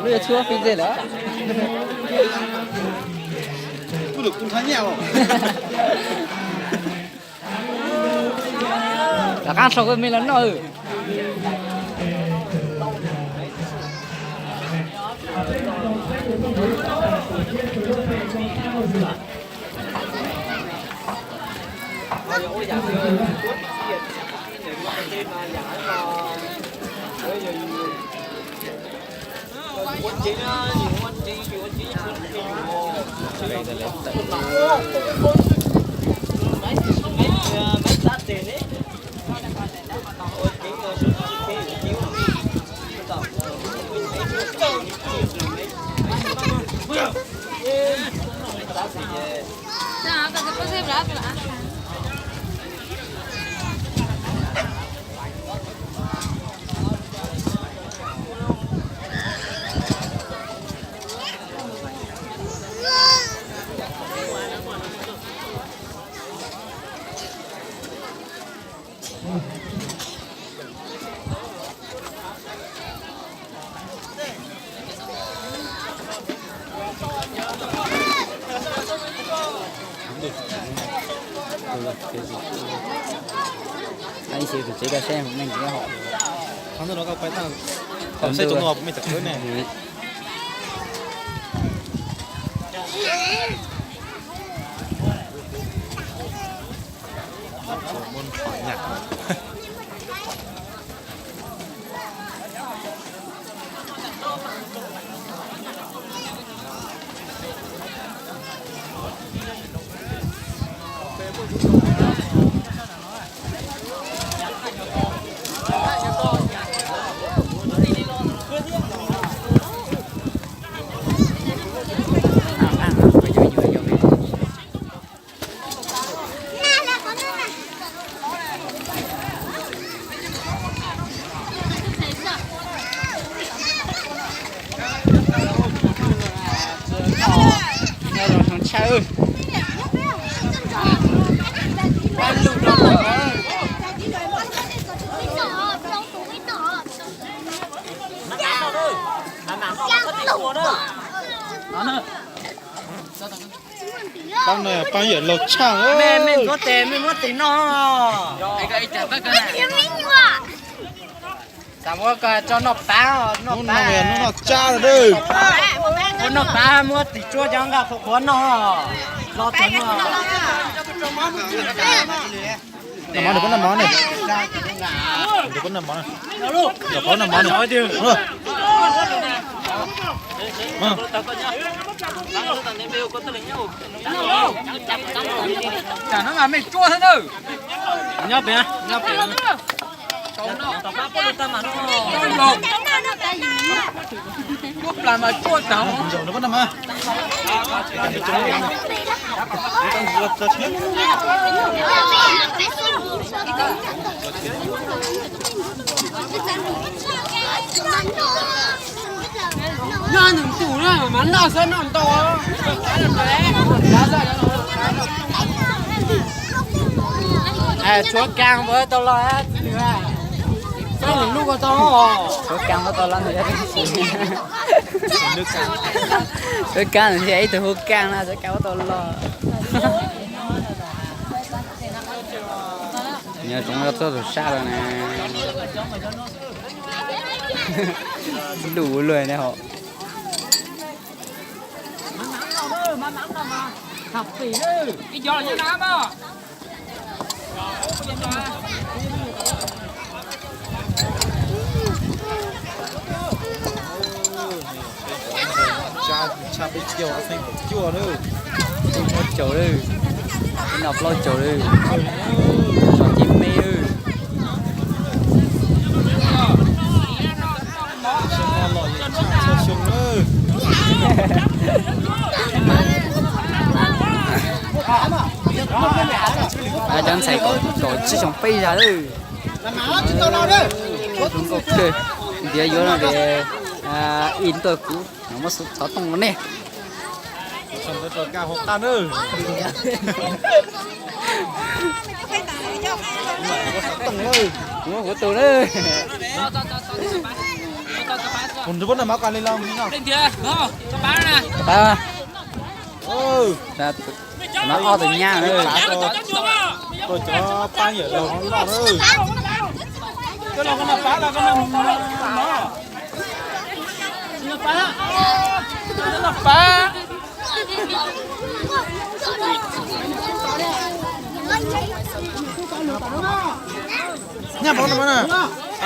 Lub yuav tshuab pib ntej lawm. Rov qab sau koj me los noj. Ib sim tus tsev rau seb neeg tsis nyob hauv. Qhov ntawd no koj pais tag, thaum seb tau no puas muaj cov khawb ne. Pab no pab yawm laug tshaj. Mej muab tes mej muab tes noj. Xav muab koj tso noj pab, noj pab, noj tsab. Muab noj pab muab tis tsuab cov nqaj qhuav qhuav noj. Los tes noj. Noj mov, nws pub noj mov ne. Nws pub noj mov ne. Nws pub noj mov ne. Tsam no mas mej tsuab xwb na. Nyob pem, nyob pem. Tsuab plas mas tsuab tag. Noj nws tus na mas noj xwb noj ntau. Tshuav kaas puas tau los? Txhob lub ko tau. Tshuav kaas puas tau los ntawd. Tshuav kaas nws thiaj ib tug hu kaas na, tshuav kaas puas tau los. Nyob tsoom txog tus sab lawm na. Luj luaj ne hos. Tshaj peb caug, peb caug lawm. Peb muab caum lawm. Peb noj plaub caug lawm. Tso ceb me lawm. Cov ntxhais kaum tsib xyoo peb zag lawm. Nkauj kawg. Ntiav yuav no ces Ib ntuj kuv muab xov tooj rau nej. Kuv muab kuv tus na. Cov no ob tug nyab na.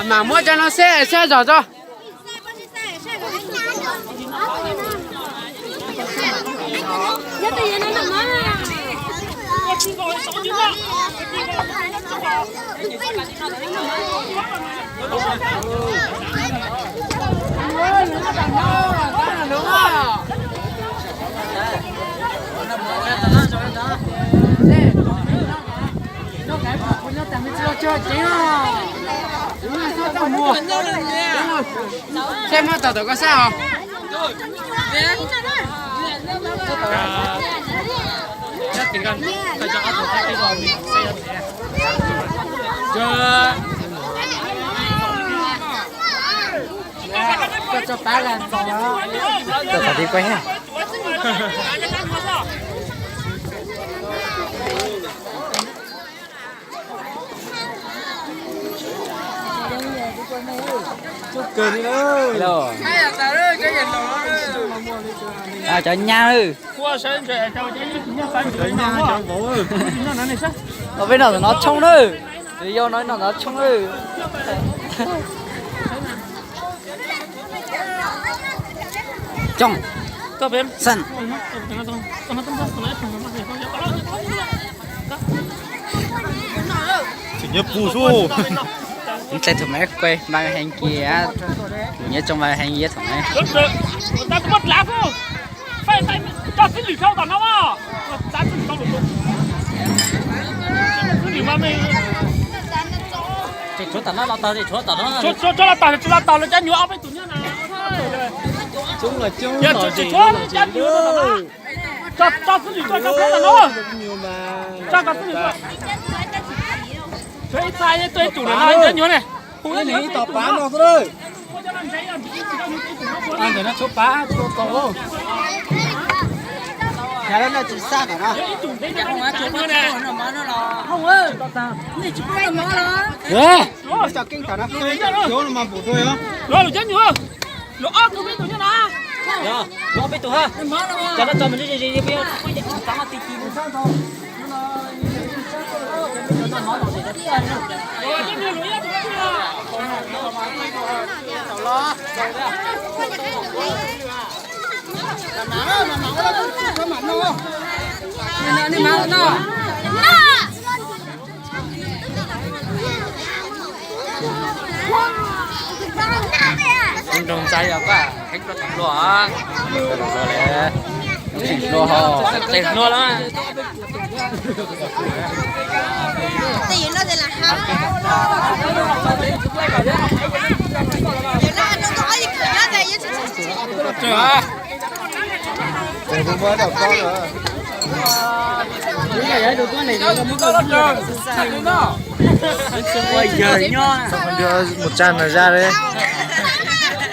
Mas muab cov no xeb xeb zog tso. Seb muab tau tom koj sab os. Koj tso pab las ntxos. Koj txhob tib kuaj. Cov nyab. Peb noj no tshoob na. Yau no noj no tshoob na. Coob, xeeb. Nws txais thum maiv kuj npaj heev kiag, nyob tsoo npaj heev ib thum maiv. Tsis tshuav tom no los tag, tsis tshuav tom no. Tsis los tag, tsis los tag, lawv cab nyuag ob peb tus nyob na. Tsis tshuav cab nyuag no. Tso, tso xwb nws tso, tso xwb nws tso. Tso xwb nws tso. Tshuav ib txha, ib txha ib tus no, cab nyuag ne. Ntawm no tshuav pab, tshuav tau. Yav no tsis xaj tom no. Lub cov keeb tom no, lub cab nyuag. Lub ob tug peb tus nyob na. Lub ob peb tus ha. Cov no tso mus li li li. Nroo ntxaib os, koj kheeb rau tom hlua. Hlua ho, tes hlua lawm. Mus tsa no zaj li.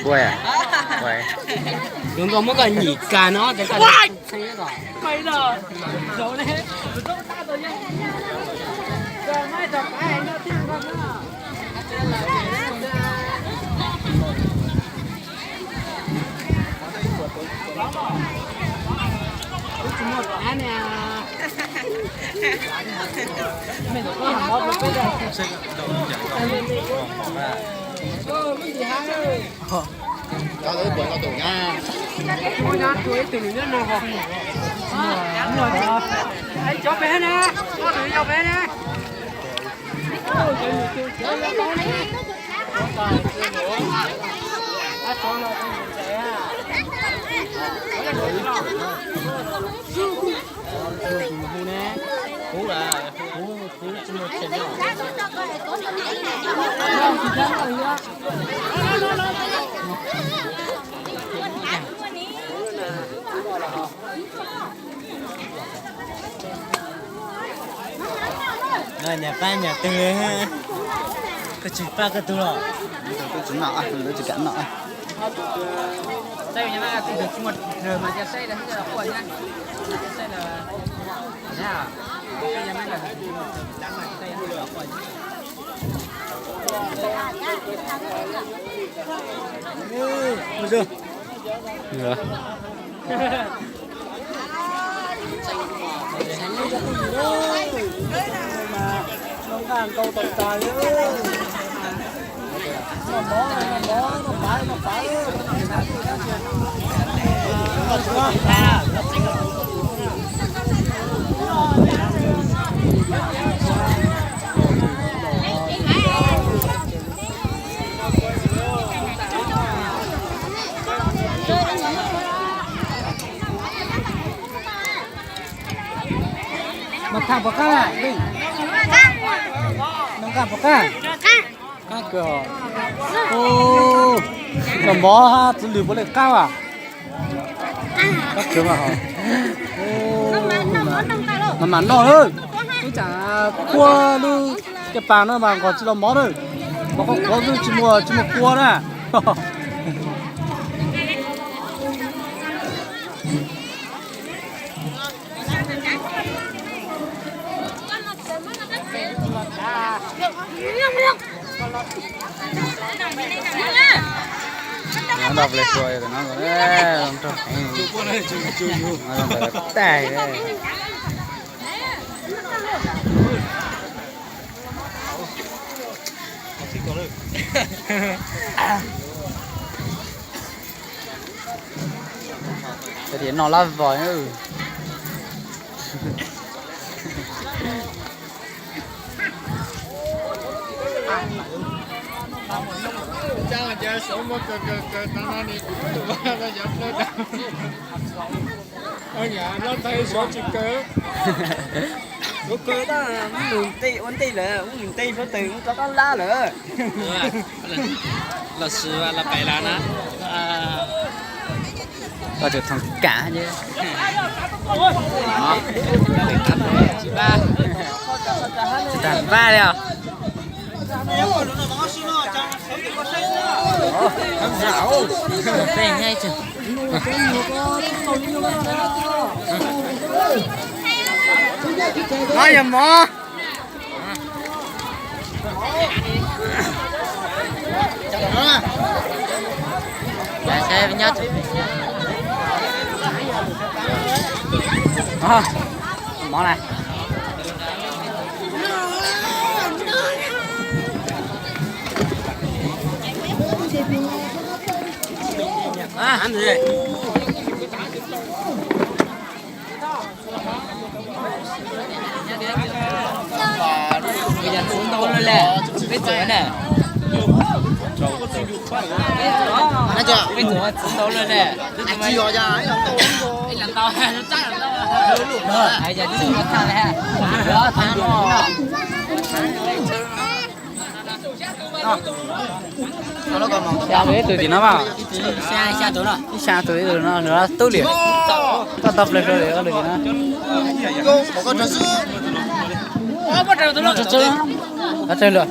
Ua, ua. Yuav nkaus muab koj nyim kas no. Cov pem na, cov pem na. Nyam pab nyam twg, koj tsis pab koj tug los? Tsis kam noj. Mas tham puas qab? Noj nqaj puas qab? Qab kawg. Los mov hab txiv lws puav leej qab as. Qab kawg mas. Mas mam noj lawm. Ib tsam kua lub caj pas no mas nqos tsis los mov na. Mov qhuav qhuav xwb, tsis muaj, tsis muaj kua na. Nrog Ples Sua no, ntawm tag. Tias noj lab vos. Suav kawg, tab mus ntej ua ntej lawm, mus ntej suav tes mus rov qab lab lawm. Los sis los pem las na. Koj tseem thoom kam ces. Tsis tas npaj li os. No yog mov. Mov na. Yog txiv ntau lawm le, peb txawm ne. Peb txawm txiv ntau lawm le. Ib yam ntau, ib yam ntau. Yog tib tug thaj le, tag no. Xya tus ib tug tim no mas. Ib xya tus ib tug no, nws tub li. Koj tau plaws rau lwm tim no. Tsawg lawm.